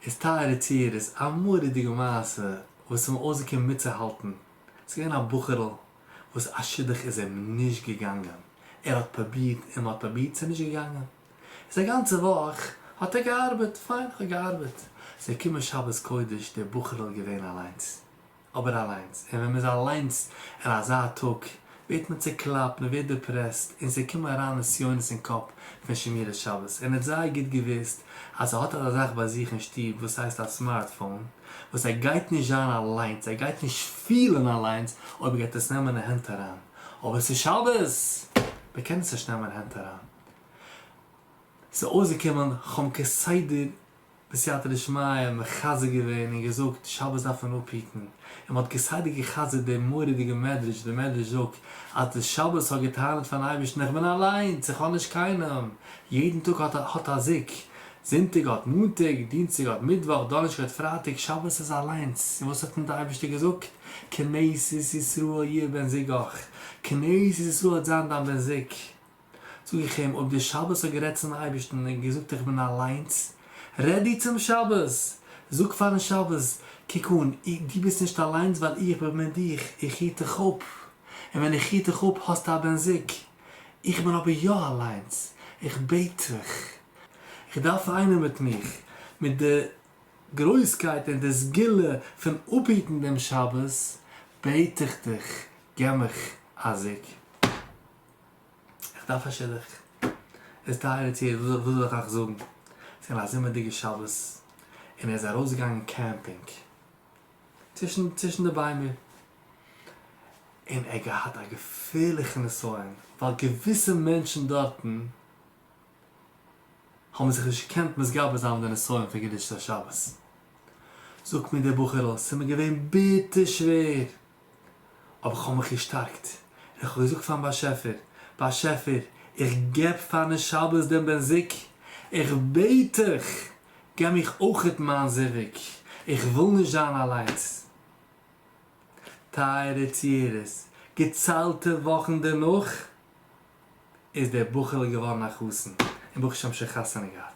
איז טייערע צוהערערס, א מורא'דיגע מעשה וואס איז מיר אויסגעקומען מיטצוהאלטן, ס'איז געווען א בחור'ל וואס א שידוך איז אים נישט געגאנגען, ער האט פרובירט און מ'האט פרובירט ס'איז נישט געגאנגען, איז א גאנצע וואך האט ער געארבעט, פיין כ'האב געארבעט, ס'איז געקומען שבת קודש דער בחור'ל געווען אליינס, אבער אליינס, און ווען מ'איז אליינס אין אזא טאג ווערט מען צוקלאפט, מ'ווערט depressed, און ס'קומען אריין נסיונות אין קאפ פון שמירת שבת, און ער האט זייער גוט געוואוסט אז ער האט אזא זאך ביי זיך אין שטוב וואס הייסט א smartphone, וואס ער גייט נישט זיין אליינס, ער גייט נישט פילן אליינס אויב ער גייט עס נעמען אין הענט אריין, אבער ס'איז שבת! מ'קען עס נישט נעמען אין הענט אריין. ס'איז אויסגעקומען כ'האב כסדר בסייעתא דשמיא מחזק געווען און געזאגט שבת דארף מען אפהיטן, און מען האט כסדר גע'חזר'ט די מורא'דיגע מדרש, די מדרש זאגט אז די שבת האט גע'טענה'ט פארן אייבערשטן איך בין אליינס, איך האב נישט קיינעם, יעדן טאג האט האט א זיווג, זונטאג האט מאנטאג, דינסטאג האט מיטוואך, דאנערשטאג האט פרייטאג, שבת איז אליינס, און וואס האט אים די אייבערשטער געזאגט? כנסת ישראל יהיה בן זוגך, כנסת ישראל וועט זיין דיין בן זוג. זאג איך אים, אויב דער שבת האט גערעדט צום אייבערשטן און געזאגט איך בין אליינס, רעד דו צום שבת! זאג פארן שבת, קוק אן, דו ביסט נישט אליינס ווייל איך בין מיט דיך, איך היט דיך אפ, און ווען איך היט דיך אפ האסטו א בן זוג. איך בין אבער יא אליינס, איך בעט דיך, איך דארף איינער מיט מיך, מיט די גרויסקייט און די סגולה פון אפהיטן דעם שבת, בעט איך דיך, געב מיך א זיווג. איך דארף א שידוך. איז טייערע צוהערער וואס זאל איך אייך זאגן, ס'איז געווען א זומערדיגע שבת און ער איז ארויסגעגאנגען camping צווישן צווישן די ביימער און ער האט געהאט א געפערליכע נסיון ווייל געוויסע מענטשן דארטן האבן זיך נישט געקענט מתגבר זיין אויף די נסיון פון קדושת השבת. זאגט מיר דער בחור'ל ס'איז מיר געווען ביטער שווער אבער כ'האב מיך געשטארקט און כ'האב געזאגט פארן באשעפער, באשעפער, איך געב פארן שבת דעם בן זוג, איך בעט דיך, געב מיך אויכעט מיין זיווג, איך וויל נישט זיין אליינס. טייערע צוהערערס, געציילטע וואכן דערנאך איז דער בחור'ל געווארן א חתן און ברוך השם שוין חתונה געהאט.